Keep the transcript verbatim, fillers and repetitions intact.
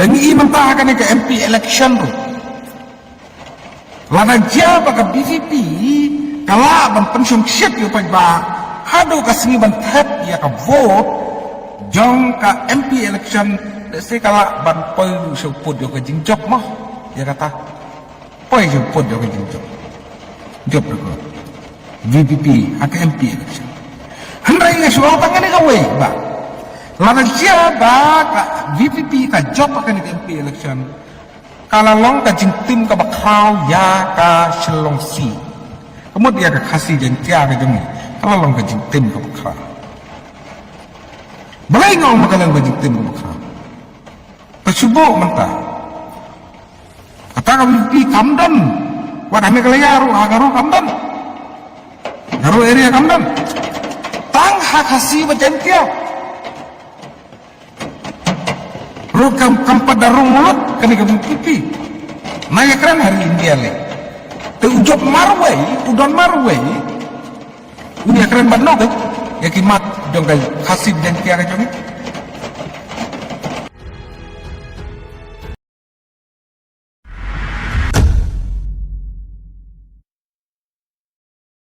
Ngi i mynta ha kane ka M P election ruh, lada jia ba ka V P P ka lah ban pynshongshit ïa u paidbah haduh ka sngi ban thep ïa ka vote jong ka M P election, lehse ka lah ban poi sha u pud ïa ka jingjop mo. Ïa kata, poi sha u pud ïa ka jingjop. Jop ïa ka V P P ha ka M P election. Hynrei nga shu ong tang kane kawei ba lada jia ba ka V P P ka jop ha kane ka M P election, ka la long ka jingtim kaba khraw ïa ka Shillong seat. Ka mut ïa ka Khasi Jaiñtia ka jong ngi, ka la long ka jingtim kaba khraw. Balei nga ong ba ka long ka jingtim kaba khraw? Ka shu buh mynta. Kata ka V P P kam don. Wat ha Meghalaya ruh, ha Garo kam don. Garo area kam don. Tang ha Khasi bad Jaiñtia ruh kam, kam pat da rung lut kane ka V P P. Nang ïakren ha ri India lei. Te u jop marwei, u don marwei, un ïakren bad no ka, ïa ki mat jong ka Khasi Jaiñtia ka jong ngi.